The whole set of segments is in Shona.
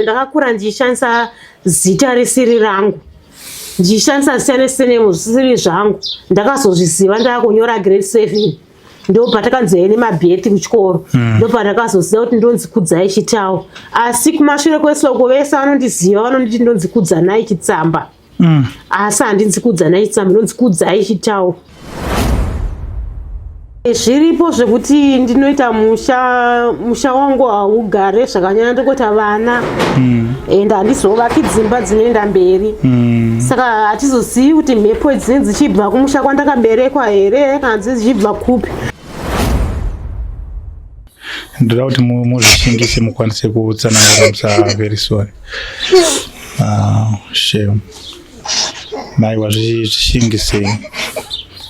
Ndakakura ndichishandisa zita risiri rangu, ndichishandisa zita nesenemu zvisiri zvangu. Ndakazozviziva ndakunyora grade 7, ndopatakanzi nemabheti kuchikoro. Ndopandakazoziva kuti ndonzi Kudzai Chitau, asi kumashure kwesoko vese vanondiziva vanonditi ndonzi Kudzanai Chitsamba. Asi handinzi Kudzanai Chitsamba, ndonzi Kudzai Chitau. Zviripo zvekuti ndinoita musha wangu haugare zvakanyanya, ndikuita vana and handizovaki dzimba dzinoenda mberi. Saka hatizozivi kuti mhepo dzinenge dzichibva kumusha kwandakaberekwa here kana dzinenge dzichibva kupi. Ndoda kuti muzvishingise mukwanise kutsanangura. Musa, very sorry. Ah, shame. Maiwa, zvishingisei.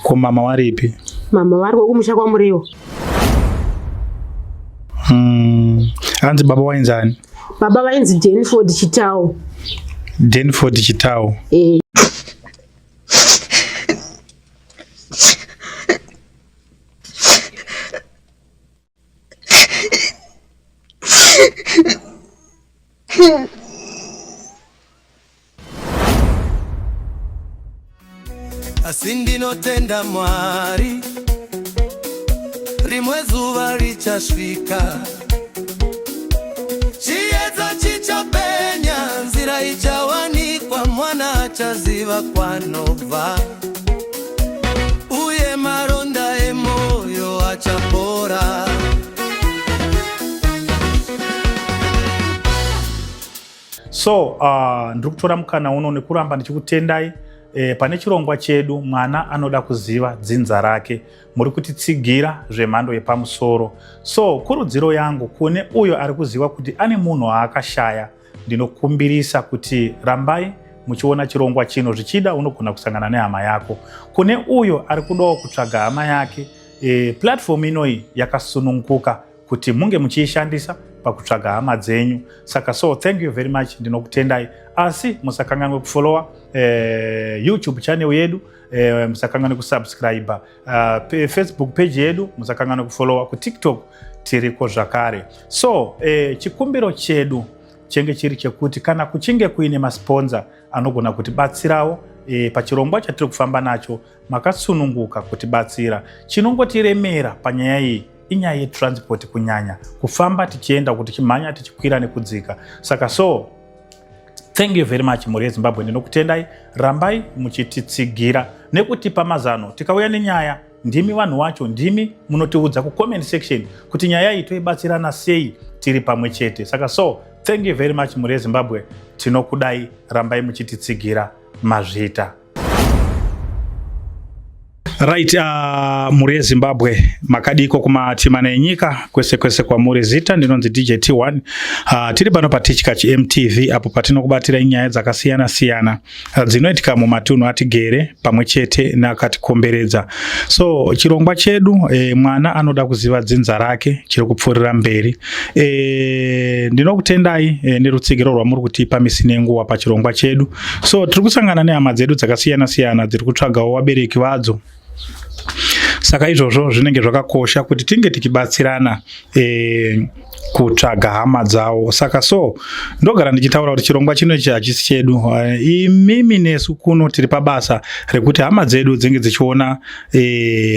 Ko mama waripi? Mama vari kumusha kwaMuriwo. Hanzi baba wainzani? Baba vainzi Denford Chitau. Denford Chitau. Eh. Asi ndinotenda Mwari, rimwe zuva richasvika, chiedza chichapenya, nzira ichawanikwa, mwana achaziva kwanobva, uye maronda emoyo achapora. So ndiri kutora mukana uno nekuramba ndichikutendai pane chirongwa chedu Mwana Anoda Kuziva Dzinza Rake. Muri kutitsigira zvemhando yepamusoro. So kurudziro yangu kune uyo ari kuziva kuti ane munhu aakashaya, ndinokumbirisa kuti rambai muchiona chirongwa chino. Zvichida unogona kusangana nehama yako. Kune uyo ari kudawo kutsvaga hama yake, platform inoyi yakasununguka kuti munge muchiishandisa pakutsvaga hama dzenyu. Saka so thank you very much, ndinokutendai. Asi musakanganwe kufollowa YouTube channel yedu, musakanganwe kusubscribe Facebook page yedu, musakanganwe kufollowa kuTikTok, tiriko zvakare. So chikumbiro chedu chenge chiri chekuti kana kuchinge kuine masponsor anogona kutibatsirawo pachirongwa chatiri kufamba nacho, makasununguka kutibatsira. Chinongotiremera panyaya iyi inyaya yetransport, kunyanya kufamba tichienda, kuti tichimhanya, tichikwira nekudzika. Saka so thank you very much, mhuri yeZimbabwe, ndinokutendai. Rambai muchititsigira nekutipa mazano. Tikauya nenyaya, ndimi vanhu wacho, ndimi munotiudza kucomment section kuti nyaya iyi toibatsirana sei tiri pamwe chete. Saka so thank you very much, mhuri yeZimbabwe, tinokudai. Rambai muchititsigira. Mazvita. Right, mhuri yeZimbabwe, makadiko kumatimana enyika kwese kwese kwamuri? Zita ndinonzi DJ T1. Tiri pano paTichkach MTV, apo patinokubatira nyaya dzakasiyana siyana dzinoitika mumatunhu atigere pamwe chete neakatikomberedza. So chirongwa chedu Mwana Anoda Kuziva Dzinza Rake chiri kupfuurira mberi. Ndinokutendai nerutsigiro rwamuri kutipa misi nenguva pachirongwa chedu. So tiri kusangana nehama dzedu dzakasiyana siyana dziri kutsvagawo vabereki vadzo. Saka izvozvo zvinenge zvakakosha kuti tinge tichibatsirana kutsvaga hama dzavo. Saka so ndogara ndichitaura kuti chirongwa chino ichi hachisi chedu, imimi nesu kuno tiri pabasa rekuti hama dzedu dzinge dzichiona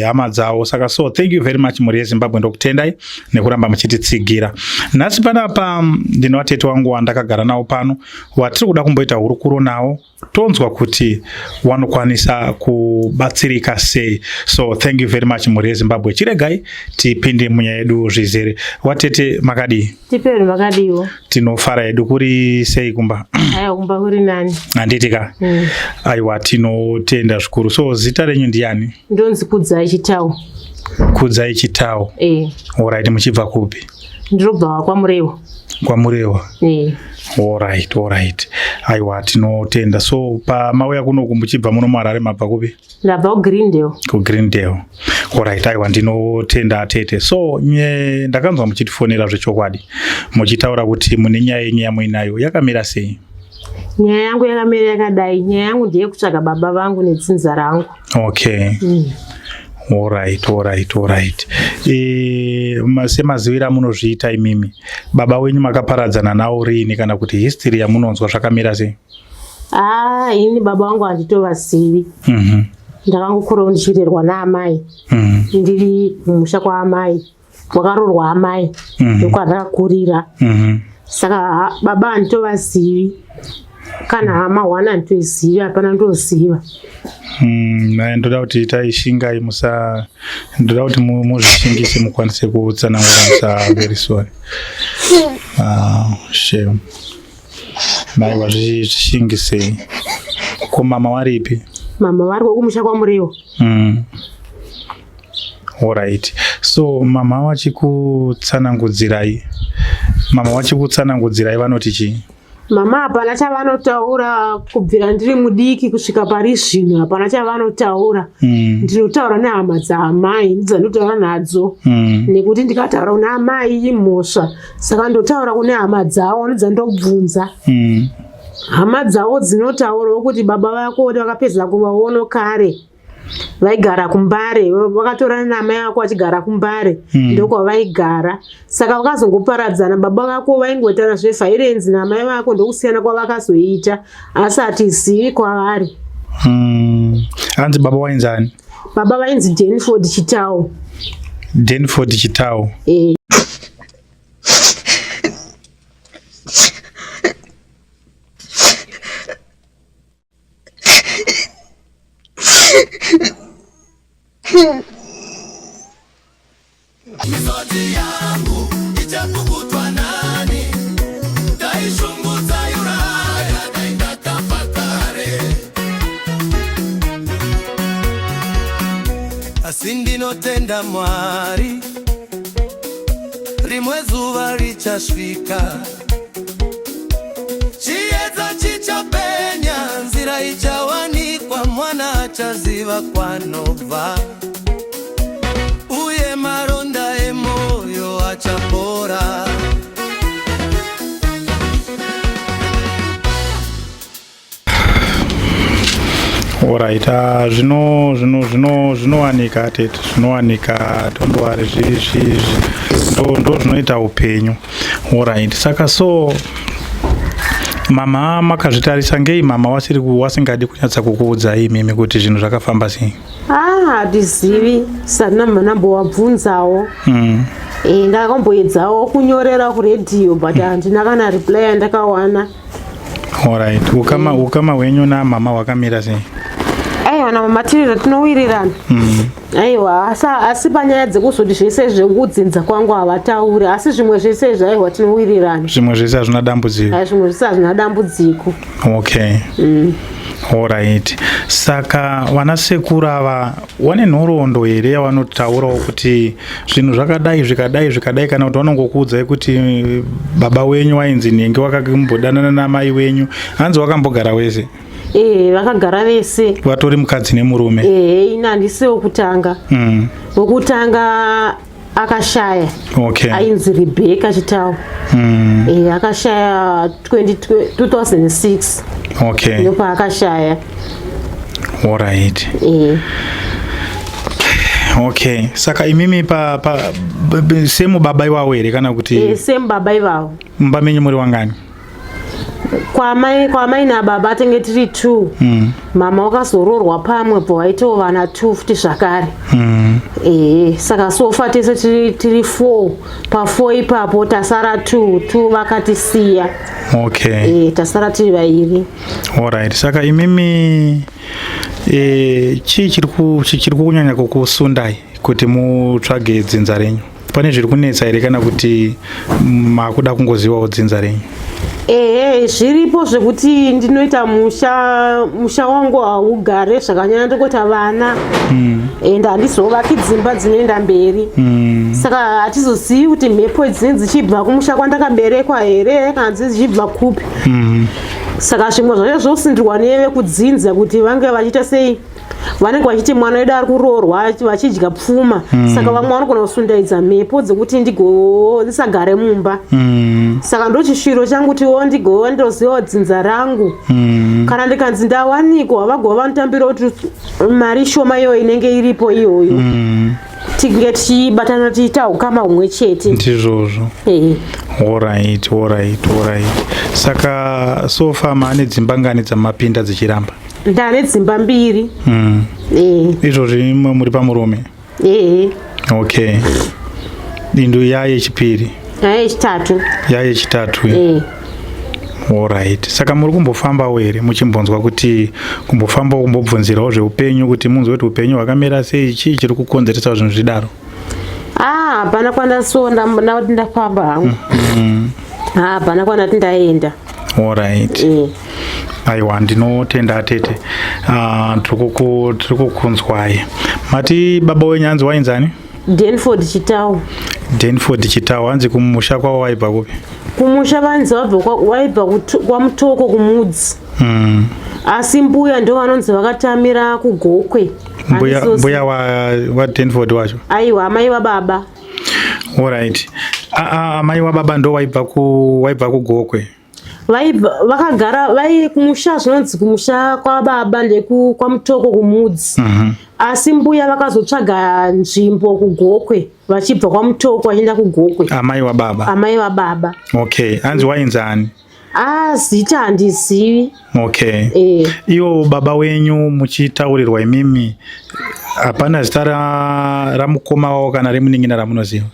hama dzavo. Saka so thank you very much, mhuri yeZimbabwe, ndokutendai nekuramba muchititsigira. Nhasi panapa ndino vatete wangu wandakagara nawo pano, watiri kuda kumboita hurukuro nawo, tonzwa kuti wanokwanisa kubatsirika sei. So thank you very much, mhuri yeZimbabwe. Chiregai tipinde munyaya yedu zvizere. Watete, makadii? Tiperi, makadiwo? Tinofara hedu. Kuri sei kumba? Aya, kumba kuri nani. Handiti ka? Aiwa, tinotenda zvikuru. So zita renyu ndiani? Ndonzi Kudzai Chitau. Kudzai Chitau. Eh. Alright, muchibva kupi? Ndinobva kwaMurewa. KwaMurewa. Eh. Alright, aiwa, tinotenda. So pamauya kunoku muchibva muno muHarare, mabva kupi? Ndabva kuGreendale. KuGreendale, alright. Aiwa, ndinotenda tete. So nye ndakanzwa muchitifonera zvechokwadi muchitaura kuti mune nyaya yenyu yamuinayo, yakamira sei? Nyaya yangu yakamira yakadai. Nyaya yangu ndeyekutsvaga baba vangu nedzinza rangu. Okay. Alright, alright, alright. E, semaziviro amunozviita imimi, baba wenyu makaparadzana nawo riini kana kuti history yamunonzwa zvakamira sei? Ah, ini baba vangu handitovazivi. Ndakangokurawo ndichirerwa naamai. Ndiri mumusha kwaamai. Kwakaroorwa amai. Ndokwandakakurira. Saka baba handitovazivi. Kana hama hwana handitoizivi, hapana ndoziva. Ndoda kuti itai shingai, musa, ndoda kuti muzvishingise mukwanise kutsanangura, musa, very sorry. Ah, shame. Maiwa, zvishingisei. Ko mama waripi? Mama vari kumusha kwaMuriwo. Alright. So mama wachikutsanangudzirai, vanoti chii? Mama hapana chavanotaura kubvira ndiri mudiki kusvika pari zvino, hapana chavanotaura. Ndinotaura nehama dzaamai, ndidzandinotaura nadzo. Nekuti ndikataura kuna amai imhosva, saka ndotaura kune hama dzavo, ndidzandobvunza. Hama dzavo dzinotaurawo kuti baba vako vakapedza kuvaona kare, vaigara kuMbare, vakatorana naamai vako vachigara kuMbare. Ndokwavaigara, saka vakazongoparadzana. Baba vako vaingoitana zvevhirenzi naamai vako, ndokusiyana kwavakazoita, asi hatizivi kwavari. Hanzi baba wainzani? Baba vainzi Denford Chitau. Denford Chitau. E. Misodzi yangu ichapukutwa nani? Taishungudza Uraya, dai ndakafa kare. Asi ndinotenda Mwari, rimwe zuva richasvika, chiedza chichapenya, nzira ichawanikwa, mwana achaziva kwanobva, uye maronda emoyo achapora. Alright, zvino zvinowanika tete, zvinowanika, don't worry, ndo zvinoita upenyu. Alright, saka so mama makazvitarisa ngei mama wasiri wasingadi kunyatsa kukuudzai imimi kuti zvinhu zvakafamba sei? Ah, hatizivi, sati nambowabvunzawo. E, ndakamboedzawo kunyorera kuredhiyo, but handina kana reply yandakawana. Alright, ukama hwenyu namama hwakamira sei? Aiwa, namama tiri tinowirirana. Aiwa, asi panyaya dzekuzoti zvese zvekudzinza kwangu havatauri, asi zvimwe zvese izvi, aiwa, tinowirirana. Zvimwe zvese hazvina dambudziko? Ai, zvimwe zvese hazvina dambudziko. Okay. Alright, saka vana sekuru ava wane nhoroondo here yavanotaurawo kuti zvinhu zvakadai, zvikadai, zvikadai, kana kuti vanongokuudzai kuti baba wenyu wainzi nhingi, wakambodanana namai wenyu, hanzi wakambogara wese? E, vakagara vese. Vatori mukadzi nemurume? Ehe, ini handisi wekutanga. Wekutanga akashaya. Ainzi Rebheka Chitau. E, akashaya 20 2006. Ndopaakashaya. E. Okay, saka imimi pa, pa semu baba iwawo here kana kuti? E, semu baba ivavo. Mumba menyu muri wangani? Kwamai nababa tenge tiri two. Mama wakazoroorwa pamwe, bva waitawo vana two futi zvakare. Ehe, saka so far tese tiri four. Pa4 ipapo tasara two, two vakatisiya. E, tasara tiri vairi. Alright, saka imimi chii chiri kunyanya kukusundai kuti mutsvage dzinza renyu? Pane zviri kunetsa here kana kuti makuda kungozivawo dzinza renyu? Ehe, zviripo zvekuti ndinoita musha wangu haugare zvakanyanya, ndikuita vana and handizovaki dzimba dzinoenda mberi. Saka hatizozivi kuti mhepo dzinenge dzichibva kumusha kwandakaberekwa here kana dzinenge dzichibva kupi. Saka zvimwe zvacho zvosindirwa nevekudzinza kuti vange vachiita sei, vanenge vachiti mwana wedu ari kuroorwa, vachidya pfuma. Saka vamwe vanogona kusundaidza mhepo dzekuti ndisagare mumba. Saka ndo chisviro changu kutiwo ndigova ndozivawo dzinza rangu. Kana ndikanzi ndawanikwa, vagova vanotambira kuti mari shoma iyoyo inenge iripo iyoyo, tinge tichibatana tichiita ukama humwe chete. Ndizvozvo. Eh. Alright. Saka so far maane dzimba ngani dzamapinda dzichiramba? Ndane dzimba mbiri. Izvozvi imwe muri pamurume? Eh. Okay, indu yayechipiri? Yechitatu. Yayechitatu. Eh. Alright, saka muri kumbofambawo here, muchimbonzwa kuti kumbofambawo, kumbobvunzirawo zveupenyu, kuti munzwe kuti upenyu hwakamira sei, chii chiri kukonzeresa zvinhu zvidaro? Ah, hapana kwandasuwa ndati ndafamba hangu. Ah, hapana kwandati ndaenda. Alright. Aiwa, ndinotenda tete. Ah, tiri kukunzwai. Mati baba wenyu hanzi wainzani? Denford Chitau. Denford Chitau. Hanzi kumusha kwavo waibva kupi? Kumusha vanzi vaibva kwaMutoko, kuMudzi. Asi mbuya ndo vanonzi vakatamira kuGokwe. Mbuya? Mbuya waDenford wacho? Aiwa, amai vababa. Alright. Amai wababa ndo waibva kuGokwe? Vaibva, vakagara vai kumusha, zvinonzi kumusha kwababa ndekwaMutoko, kuMudzi. Asi mbuya vakazotsvaga nzvimbo kuGokwe, vachibva kwaMutoko vachienda kuGokwe. Amai wababa? Amai vababa. Okay, hanzi wainzani? Ah, zita handizivi. Okay. Eh. Iwo baba wenyu, muchitaurirwa imimi, hapana zita ramukoma wavo kana remunin'ina ramunoziva?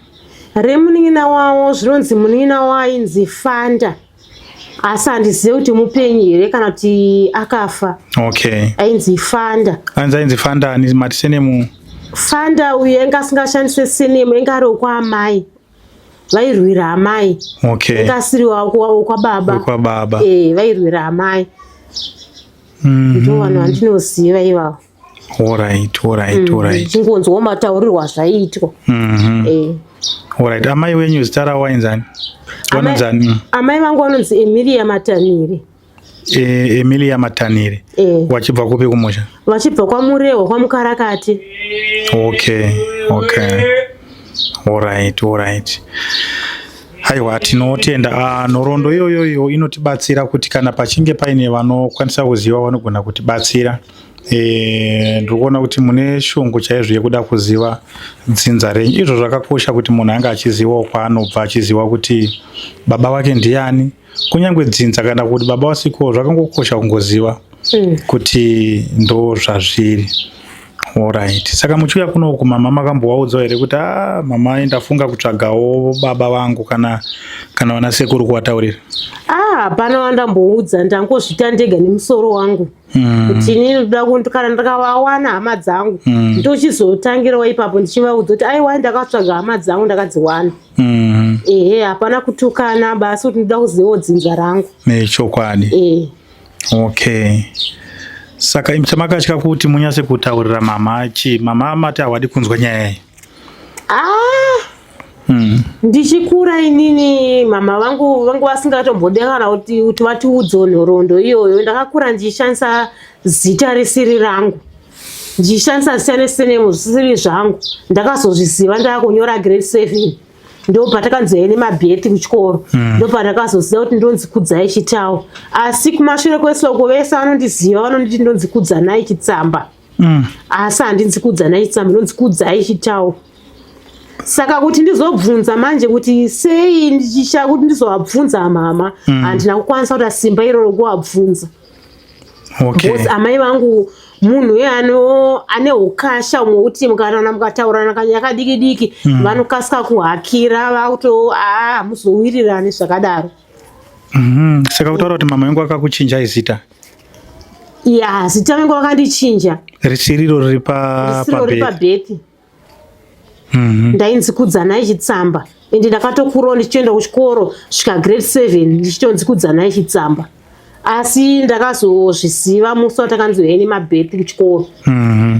Remunin'ina wavo, zvinonzi munin'ina wainzi Fanda, asi handizivi kuti mupenyu here kana kuti akafa. Ainzi Fanda. Hanzi ainzi Fanda ani? Mati surname? Fanda uyu ainge asingashandise surname, ainge ari wekwaamai, vairwira amai. Ainge asiri wekwababa. Wekwababa. Eh, vairwira amai. Ndo vanhu vandinoziva ivavo. Alright. Chingonzwawo mataurirwo azvaiitwa. Eh. Alright, amai wenyu zita ravo wainzani? Vanonzani? Amai vangu vanonzi Emilia Matanire. Emilia Matanire. Eh. Wachibva kupi kumusha? Vachibva kwaMurehwa, kwaMukarakati. Okay, alright. Aiwa, tinotenda. Ah, nhoroondo iyoyoyo inotibatsira kuti kana pachinge paine vanokwanisa kuziva, vanogona kutibatsira. Ndiri kuona kuti mune shungu chaizvo yekuda kuziva dzinza renyu. Izvo zvakakosha kuti munhu ange achizivawo kwaanobva, achiziva kuti baba vake ndiani, kunyange dzinza kana kuti baba vasiko, zvakangokosha kungoziva kuti ndo zvazviri. Alright, saka muchiuya kunoku, mama makambovaudzawo here kuti, a mama, ndafunga kutsvagawo baba vangu, kana vana sekuru, kuvataurira? Ah, hapana wandamboudza, ndangozviita ndega nemusoro wangu, kuti inini ndoda kuti kana ndakavawana hama dzangu, ndochizotangirawo ipapo ndichivaudza kuti aiwa, ndakatsvaga hama dzangu, ndakadziwana. Ehe, hapana kutukana basi, kuti ndoda kuzivawo dzinza rangu. Nechokwadi. Okay, saka imi chamakatya kuti munyatse kutaurira mama chi? Mama mati havadi kunzwa nyaya iyi? Ah, ndichikura inini, mama vangu vangu vasingatombode kana kuti vatiudzewo nhoroondo iyoyo. Ndakakura ndichishandisa zita risiri rangu, ndichishandisa zita nesurname zvisiri zvangu. Ndakazozviziva ndaakunyora grade 7, ndo patakanzi nemabirth kuchikoro, ndo pandakazoziva kuti ndonzi Kudzai Chitau. Asi kumashure kwesoko vese vanondiziva vanonditi ndonzi Kudzanai Chitsamba. Asi handinzi Kudzanai Chitsamba, ndonzi Kudzai Chitau. Saka kuti ndizobvunza manje kuti sei ndichisha kuti ndizovabvunza mama, handina kukwanisa kuti simba iroro kuvabvunza. Because amai vangu munhu uye ane ukasha umwe wekuti mukarana mukataurana kanyaya kadiki diki, vanokasika kuhakira, vakuto aa, hamuzowirirani zvakadaro. Saka kutaura kuti mama yangu akakuchinjai zita? Ya, zita vangu vakandichinja. Risiriro riri pa Risiro riri pabirth. Pabirth. Ndainzi Kudzanai Chitsamba, ende ndakatokurawo ndichitoenda kuchikoro svika grade 7 ndichitonzi Kudzanai Chitsamba. Asi ndakazozviziva musi watakanzi uyai nemabirth kuchikoro,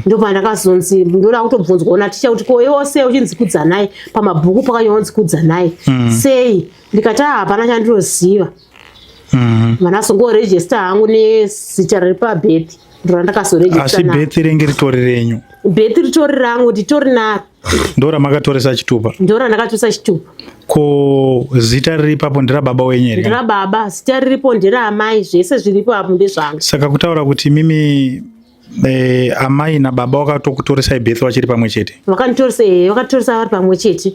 ndopandakazonzi ndoda kutobvunzwawo naticha kuti ko iwo sei uchinzi Kudzanai, pamabhuku pakanyorwa kunzi Kudzanai, sei? Ndikati, "Ah, hapana chandinoziva." Vanazongorejista hangu nezita riri pabirth, ndo randakazorejista. Asi birth renge ritori renyu? Birth ritori rangu, nditori naro. Ndo ramakatoresa chitupa? Ndo randakatoresa chitupa. Ko zita riri ipapo nderababa wenyu here? Nderababa, zita riripo nderaamai, zvese zviripo apo ndezvangu. Saka kutaura kuti mimi amai nababa wakatokutoresai birth vachiri pamwe chete? Vakanditoresa, ehe, vakatoresa vari pamwe chete.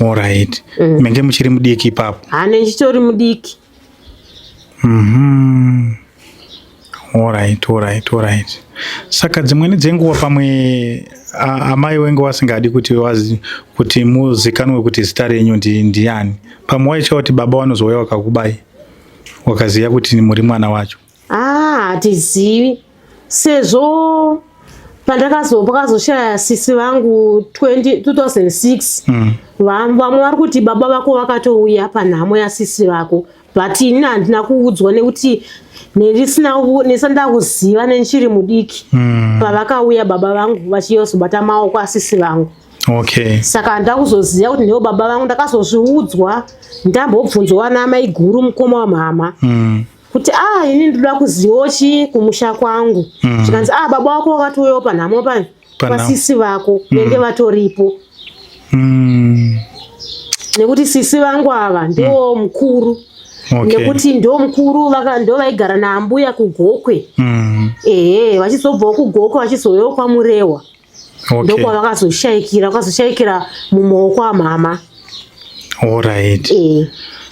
Alright. Menge muchiri mudiki ipapo? Hane, ndichitori mudiki. Alright. Saka dzimweni dzenguva pamwe amai wenge wasingadi kuti kuti muzikanwe kuti zita renyu ndiani. Pamwe waitya kuti baba vanozouya vakakubai, wakaziva kuti muri mwana wacho. Ah, hatizivi, sezvo pakazoshaya sisi vangu 20 2006, vamwe vari kuti baba vako vakatouya panhamo yasisi vako, but ini handina kuudzwa nekuti nesanda kuziva nendichiri mudiki pavakauya baba vangu vachiyozobata maoko asisi vangu. Saka handina kuzoziva kuti ndivo baba vangu. Ndakazozviudzwa ndambobvunzwa namai guru, mukoma wamhama, kuti a ini ndoda kuzivawo chi kumusha kwangu. Zvikanzi, a baba vako vakatouyawo panhamo Panhamo. pasisi vako, venge vatoripo, nekuti sisi vangu ava ndo mukuru. Nekuti ndo mukuru, ndo vaigara naambuya kuGokwe. Ehe, vachizobvawo kuGokwe vachizouyawo kwaMurehwa. Ndokwavakazoshayikira, vakazoshayikira mumaoko amhama. Ee.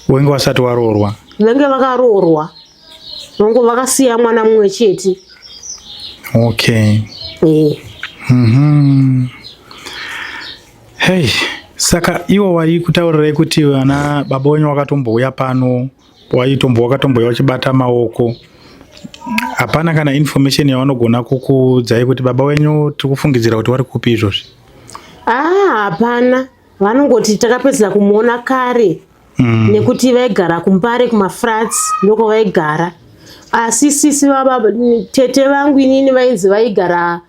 Wenge wasati waroorwa? Venge vakaroorwa, vango vakasiya mwana mumwe chete. Ee. Hey, saka iwo waikutaurirai kuti vana baba wenyu wakatombouya pano, wakatombouya uchibata maoko, hapana kana information yavanogona kukuudzai kuti baba wenyu tiri kufungidzira kuti vari kupi izvozvi? Ah, hapana, vanongoti takapedzera kumuona kare, nekuti vaigara kuMbare kumaflats, ndokwavaigara. Asi sisi vababa, tete vangu inini, vainzi vaigara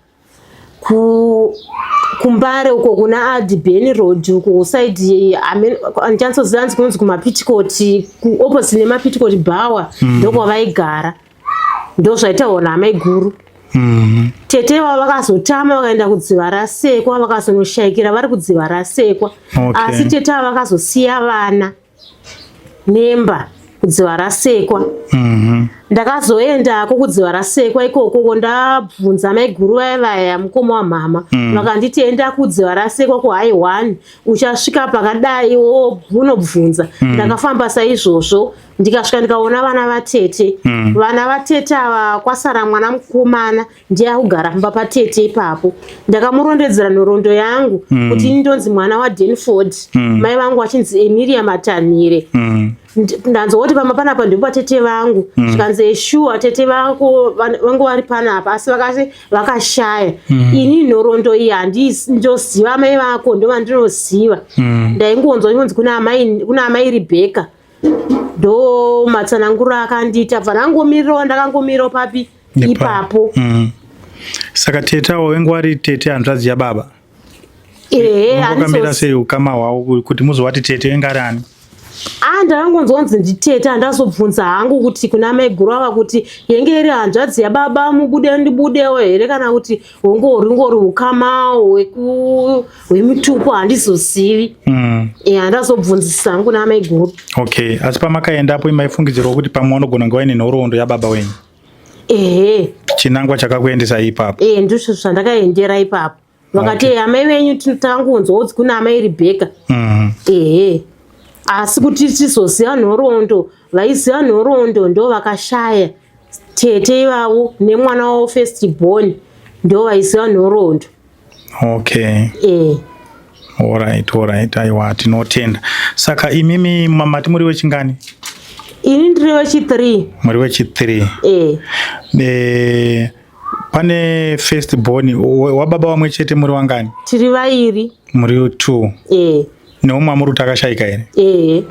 kuMbare uko kuna Adben Road uko kuside, handichanatsoziva, hanzi kunonzi kumapitikoti, kuopposite nemapitikoti bhawa, ndokwavaigara, ndo zvaitaurwa naamai guru. Tete vavo vakazotama vakaenda kudziva rasekwa, vakazonoshayikira vari kudziva rasekwa. Asi tete ava vakazosiya vana nemba kudziva rasekwa. Ndakazoendako kudziva rasekwa ikoko, ndabvunza maiguru vaya vaya, mukoma wamhama. Vakanditi enda kudziva rasekwa kuhigh one, uchasvika pakadai unobvunza. Ndakafamba saizvozvo, ndikasvika ndikaona vana vatete. Vana vatete ava, kwasara mwana mukomana, ndiye akugara pamba patete ipapo. Ndakamurondedzera nhoroondo yangu kuti ini ndonzi mwana waDenford, mai vangu vachinzi Emilia Matanhire. Ndanzwa kuti pamba panapa ndipo patete vangu. Zvikanzi, eshuwa, tete vako vangu vari panapa, asi vakati vakashaya. Ini nhoroondo iyi handindoziva, mai vako ndo vandinoziva. Ndaingonzwa inonzi kuna amai Rebheka, ndo matsananguro akandiita. Bva ndangomirirawo, ndakangomirirawo papi ipapo. Saka tete avo venge vari tete hanzvadzi yababa? Ehe. Wakamira sei ukama hwavo kuti muzovati tete? Venge ari ani? A, ndakangonzwa kunzi nditete. Handazobvunza hangu kuti kuna mai guru ava kuti yenge iri hanzvadzi yababa mubude ndibudewo here, kana kuti hongori ukama hwemutupo, handizozivi. E, handazobvunzisa hangu kuna mai guru. Okay, asi pamakaendapo maifungidzirwa kuti pamwe vanogona kunge vaine nhoroondo yababa wenyu? Ehe. Chinangwa chakakuendesa ipapo? E, ndizvo zvandakaendera ipapo. Vakati, amai venyu tangonzwa kuti kuna amai Rebheka. Ehe, asi kuti tizoziva nhoroondo, vaiziva nhoroondo ndo vakashaya, tete ivavo nemwana wavo first born, ndo vaiziva nhoroondo. E. Alright, aiwa, tinotenda. Saka imimi mati muri wechingani? Ini ndiri wechi3. Muri wechi3? E. E, pane first born wababa vamwe chete muri wangani? Tiri vairi. Muri two? E. Neumwe amuri kuti akashayika here? E.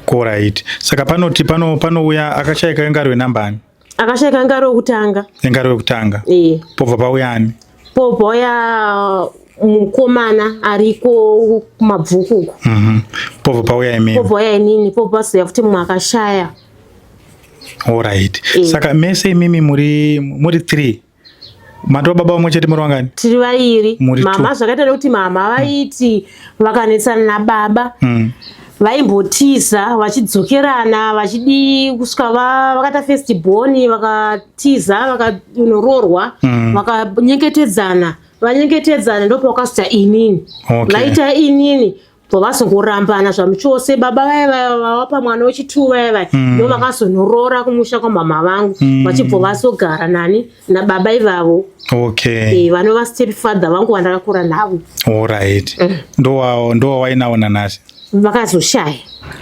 Alright, saka panoti panouya akashayika ingari wenamba ani? Akashayika ingari wekutanga. Ingari wekutanga? E. Pobva pauya ani? Pobva mukomana ariko kumabvuku uko. Pobva pauya imimi? Pobva uya inini, pobva pazoya futi mumwe akashaya. Alright. Saka mese imimi muri muri 3. Matova baba vamwe chete muri vangani? Tiri vairi. Mama zvakaita nekuti mama vaiti vakanetsana nababa. Vaimbotiza vachidzokerana vachidii kusvika vakaita first born vakatiza vakanoroorwa vakanyengetedzana vanyengetedzana ndopavakazoita inini. Vaita inini vazongorambana zvamuchose baba vaya vaya vavapa mwana wechituu vaya vaya ndo vakazonoroora kumusha kwamama vangu vachibva vazogara nani nababa ivavo. Vanova step father vangu vandakakura navo. Alright. Ndo wawainawo nanhasi? Vakazoshaya.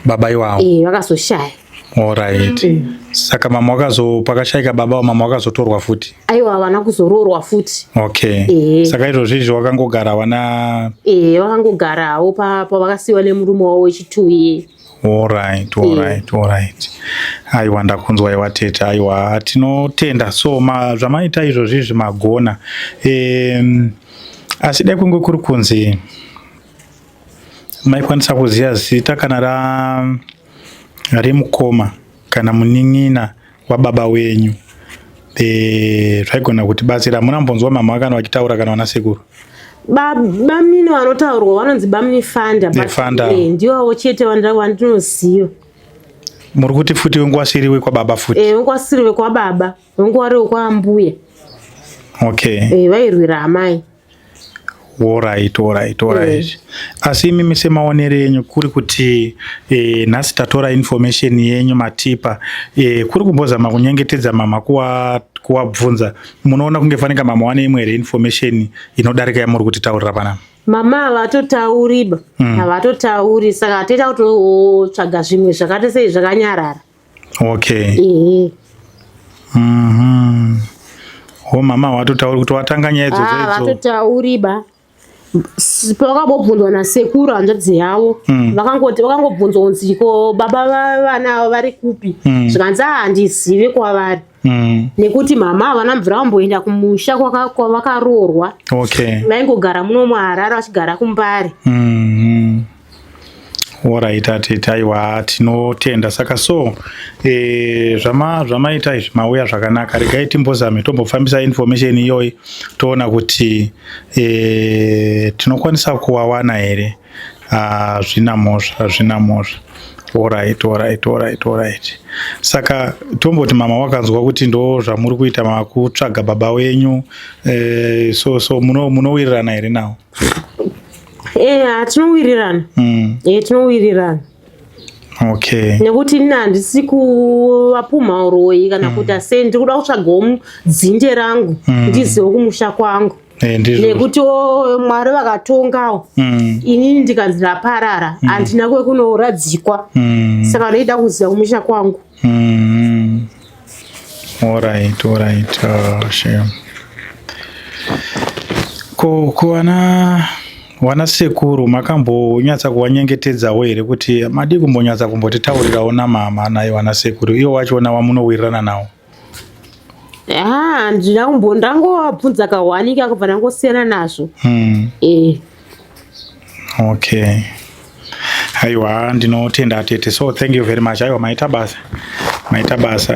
Baba iwavo? Vakazoshaya. Alright. Saka mama wakazo pakashayika baba mama wakazotorwa futi? Aiwa, havana kuzoroorwa futi. Saka izvozvo izvi wakangogara wana Vakangogarawo pavakasiyiwa nemurume wavo wechituu iye. Alright. Aiwa, ndakunzwa iwa tete. Aiwa, tinotenda. So zvamaita izvozvo izvi magona. Asi dai kunge kuri kunzi maikwanisa kuziva zita kana ra remukoma kana munin'ina wababa wenyu, zvaigona kutibatsira. Hamuna mbonzwa mama kana vachitaura kana vana sekuru? Bamnini vanotaurwa vanonzi bamni Fanda. Fanda. Ndiwavo chete vandinoziva. Muri kuti futi wenguva siri wekwababa futi? Wenguva siri wekwababa, wenguva ri wekwaambuya. Vairwira amai. Alright. Asi imimi semaonero enyu, kuri kuti nhasi tatora information yenyu matipa, kuri kumbozama kunyengetedza mama kuwabvunza, munoona kunge fanika mama wane imwe here information inodarika yamuri kutitaurira panapa? Mama havatotauriba. Havatotauri, saka toita kutotsvaga zvimwe zvakaita sei zvakanyarara. Ehe. O, mama havatotauri kuti watanga nyaya idzodzo Ah, idzo? Vatotauriba. Pavakambobvunzwa nasekuru hanzvadzi yavo, vakangoti vakangobvunzwa kunzi ko baba vavana ava vari kupi, zvikanzi, "Ah, handizive kwavari," nekuti mama havana mvura vamboenda kumusha kwavakaroorwa. Vaingogara muno muHarare vachigara kuMbare. Alright atete, aiwa, tinotenda. Saka so zvamaita izvi mauya zvakanaka. Regai timbozame tombofambisa information iyoyi, toona kuti tinokwanisa kuwawana here. Hazvina mhosva, hazvina mhosva. Alright. Saka tomboti mama wakanzwa kuti ndo zvamuri kuita, makutsvaga baba wenyu, so munowirirana here nawo? Tinowirirana. Tinowirirana. Nekuti ini handisi kuvapumha uroyi kana kuita sei, ndiri kuda kutsvagawo dzinde rangu, ndizive kumusha kwangu. Ndizvo. Nekuti Mwari vakatongawo, inini ndikanzi ndaparara, handina kwekunoradzikwa. Saka ndoida kuziva kumusha kwangu. Alright. Shame. Ko wana sekuru makambonyatsa kuvanyengetedzawo here kuti madi kumbonyatsa kumbotitaurirawo namama naye wana sekuru iwo wachona wamunowirirana nawo? Ha, handina kumbo, ndangovabvunza kahwani kakubva ndangosiyana nazvo. Okay. Aiwa, ndinotenda tete. So thank you very much. Aiwa, maita basa. Maita basa.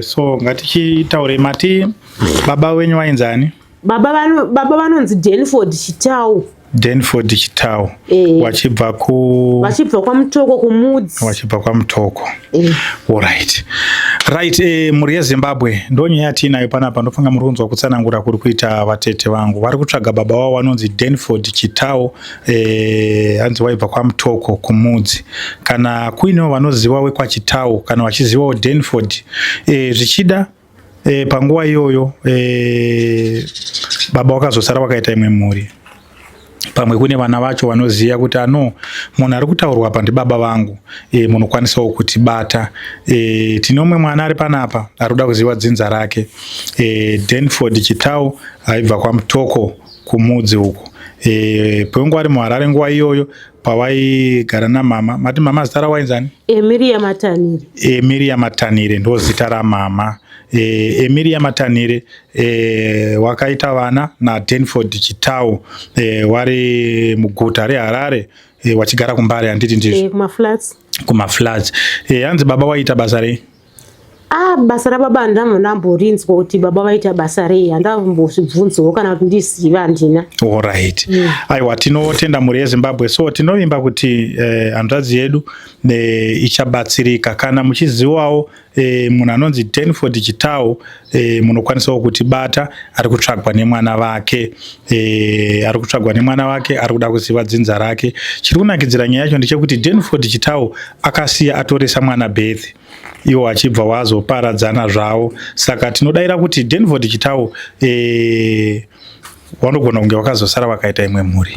So ngatichitaure, mati baba wenyu wainzani? Baba vanonzi Danford Chitau. Danford Chitau. Wachibva ku Vachibva kwaMutoko, kuMudzi. Wachibva kwaMutoko. Alright. Right, mhuri yeZimbabwe, ndo nyaya yatiinayo panapa. Ndofunga muri kunzwa kutsanangura kuri kuita vatete vangu. Vari kutsvaga baba wavo vanonzi Danford Chitau, hanzi waibva kwaMutoko, kuMudzi. Kana kuinewo vanoziva wekwaChitau kana vachizivawo Danford, zvichida panguva iyoyo baba wakazosara wakaita imwe mhuri, pamwe kune vana vacho vanoziva kuti ano munhu ari kutaurwa apa ndibaba vangu, munokwanisawo kutibata. Tine umwe mwana ari panapa ari kuda kuziva dzinza rake, Danford Chitau, aibva kwaMutoko, kuMudzi uko. Pwenguva ari muHarare nguva iyoyo pavaigara namama, mati mama zita rawainzani? Emiria Matanire. Emiria Matanire ndo zita ramama. Emiria Matanire, wakaita vana naDanford Chitau, wari muguta reHarare, wachigara kuMbare, handiti ndizvo? Kumaflats. Kumaflats. Hanzi baba waita basa rei? Ah, basa rababa handamborinzwa kuti baba vaita basa rei, handambozvibvunzawo kana kuti ndizive, handina. Alright. Aiwa, tinotenda mhuri yeZimbabwe. So tinovimba kuti hanzvadzi yedu ichabatsirika. Kana muchizivawo munhu anonzi Denford Chitau, munokwanisawo kutibata. Ari kutsvagwa nemwana vake, ari kutsvagwa nemwana wake, ari kuda kuziva dzinza rake. Chiri kunakidzira nyaya yacho ndechekuti Denford Chitau akasiya atoresa mwana birth, iwo achibva wazoparadzana zvavo. Saka tinodayira kuti Denford Chitau vanogona kunge vakazosara vakaita imwe mhuri,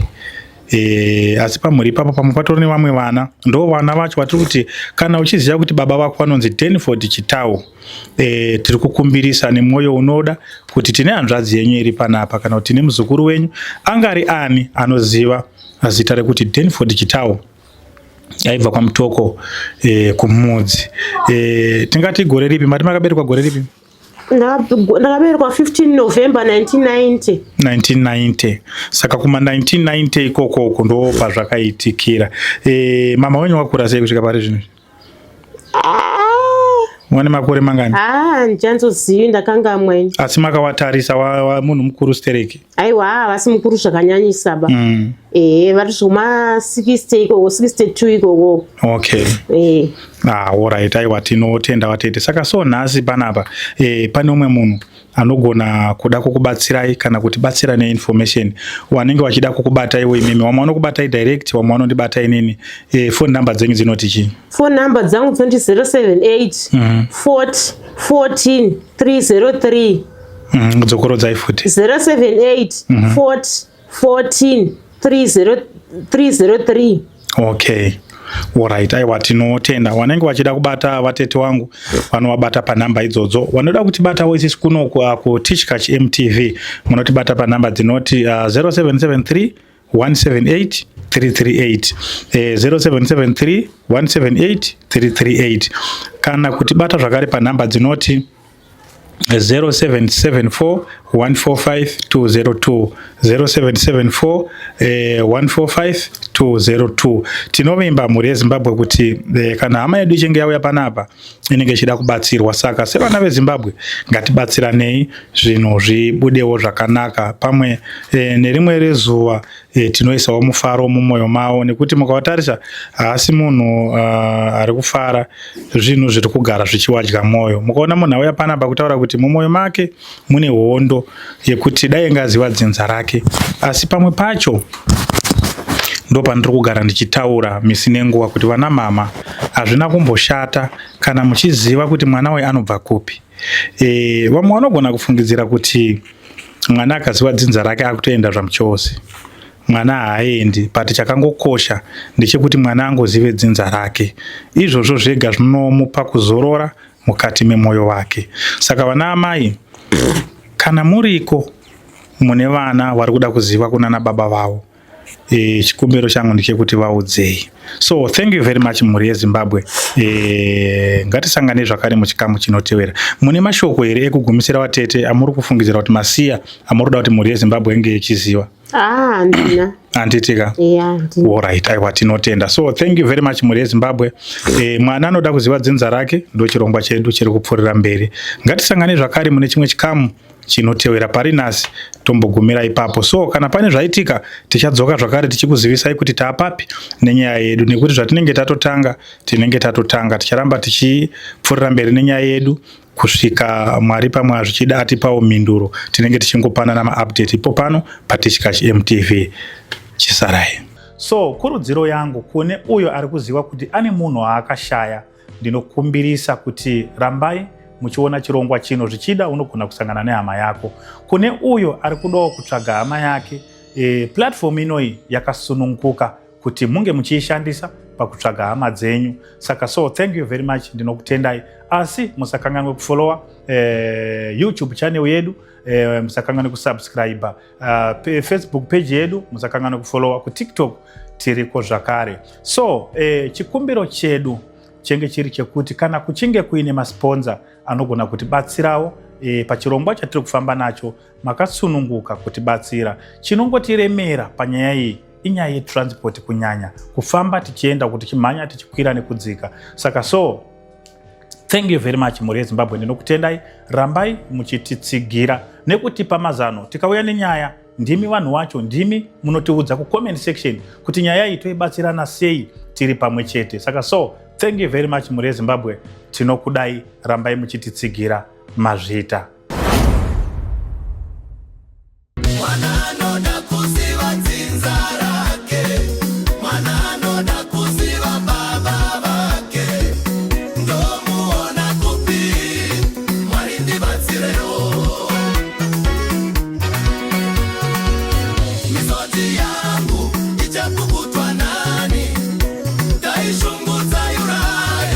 asi pamhuri ipapo pamwe patori nevamwe vana. Ndo vana vacho vatiri kuti kana uchiziva kuti baba vako vanonzi Denford Chitau, tiri kukumbirisa nemwoyo unoda kuti tine hanzvadzi yenyu iri panapa, kana kuti tine muzukuru wenyu angari ani anoziva zita rekuti Denford Chitau, aibva kwaMutoko, kuMudzi. Tingati gore ripi? Mati makaberekwa gore ripi? Ndakaberekwa 15 November 1990. 1990. Saka kuma 1990 ikokoko ndo pazvakaitikira. Mama wenyu wakura sei kusvika pari zvino? Wane makore mangani? Ah, ndichanzozivi, ndakangamwa ini. Asi makawatarisa wa munhu mukuru stereki? Aiwa, havasi mukuru zvakanyanyisa ba. Ehe, vari zvoma 60 ikoko, 62 ikoko. Ee. Ah, alright. Aiwa, tinotenda vatete. Saka so nhasi panapa pane umwe munhu anogona kuda kukubatsirai kana kutibatsira neinformation, wanenge wachida kukubata iwo imimi. Wamwe vanokubatai direct, wamwe vanondibata inini. Phone number dzenyu dzinoti chii? Phone number dzangu dzinoti 078 40 14 303. Dzokorodzai futi. 078 40 14 30 303. Okay, alright. Aiwa, tinotenda. Wanenge wachida kubata vatete wangu vanovabata panhamba idzodzo. Vanoda kutibatawo isisi kuno kuTichkach MTV, munotibata panhamba dzinoti 0773 178 338, 0773 178 338, kana kutibata zvakare panhamba dzinoti 0774 145 202, 0774 145 202. Tinovimba, mhuri yeZimbabwe, kuti kana hama yedu ichinge yauya panapa inenge ichida kubatsirwa. Saka sevana veZimbabwe ngatibatsiranei, zvinhu zvibudewo zvakanaka. Pamwe nerimwe rezuva tinoisawo mufaro mumwoyo mavo, nekuti mukavatarisa haasi munhu ari kufara. Zvinhu zviri kugara zvichiwadya mwoyo. Mukaona munhu auya panapa, kutaura kuti mumwoyo make mune hondo yekuti dai angaziva dzinza rake. Asi pamwe pacho ndo pandiri kugara ndichitaura misi nenguva kuti vana mama, hazvina kumboshata kana muchiziva kuti mwana uyu anobva kupi. Vamwe vanogona kufungidzira kuti mwana akaziva dzinza rake akutoenda zvamuchose. Mwana haaendi, but chakangokosha ndechekuti mwana angozive dzinza rake. Izvozvo zvega zvinomupa kuzorora mukati memwoyo wake. Saka vana amai, kana muriko mune vana vari kuda kuziva kunana baba vavo, chikumbiro changu ndechekuti vaudzei. So thank you very much, mhuri yeZimbabwe. Ngatisangane zvakare muchikamu chinotevera. Mune mashoko here ekugumisira, vatete, amuri kufungidzira kuti masiya, amuri kuda kuti mhuri yeZimbabwe inge ichiziva? Ah, handina. Handitika? Yeah, handina. Alright. Aiwa, tinotenda. So thank you very much, mhuri yeZimbabwe. Mwana anoda kuziva dzinza rake, ndo chirongwa chedu chiri kupfuurira mberi. Ngatisangane zvakare mune chimwe chikamu chinotevera. Pari nhasi tombogumira ipapo. So kana pane zvaitika, tichadzoka zvakare tichikuzivisai kuti taapapi nenyaya yedu, nekuti zvatinenge tatotanga, tinenge tatotanga. Ticharamba tichipfuurira mberi nenyaya yedu kusvika Mwari pamwe zvichida atipawo mhinduro. Tinenge tichingopanana maupdate ipo pano paTichkach MTV. Chisarai. So kurudziro yangu kune uyo ari kuziva kuti ane munhu waakashaya, ndinokumbirisa kuti rambai muchiona chirongwa chino. Zvichida unogona kusangana nehama yako. Kune uyo ari kudawo kutsvaga hama yake, platform inoyi yakasununguka kuti munge muchiishandisa pakutsvaga hama dzenyu. Saka so thank you very much, ndinokutendai. Asi musakanganwe kufollowa YouTube channel yedu, musakanganwe kusubscribe Facebook page yedu, musakanganwe kufollowa kuTikTok, tiriko zvakare. So chikumbiro chedu chenge chiri chekuti kana kuchinge kuine masponsor anogona kutibatsirawo pachirongwa chatiri kufamba nacho, makasununguka kutibatsira. Chinongotiremera panyaya iyi inyaya yetransport, kunyanya kufamba tichienda, kuti tichimhanya, tichikwira nekudzika. Saka so Thank you very much mhuri yeZimbabwe, ndinokutendai. Rambai muchititsigira nekutipa mazano. Tikauya nenyaya, ndimi vanhu wacho, ndimi munotiudza kucomment section kuti nyaya iyi toibatsirana sei tiri pamwe chete. Saka so thank you very much mhuri yeZimbabwe, tinokudai, rambai muchititsigira. Mazvita. Mwana anoda kuziva dzinza rake, mwana anoda kuziva baba vake. Ndomuona kupi? Mwari ndibatsirewo. Misodzi.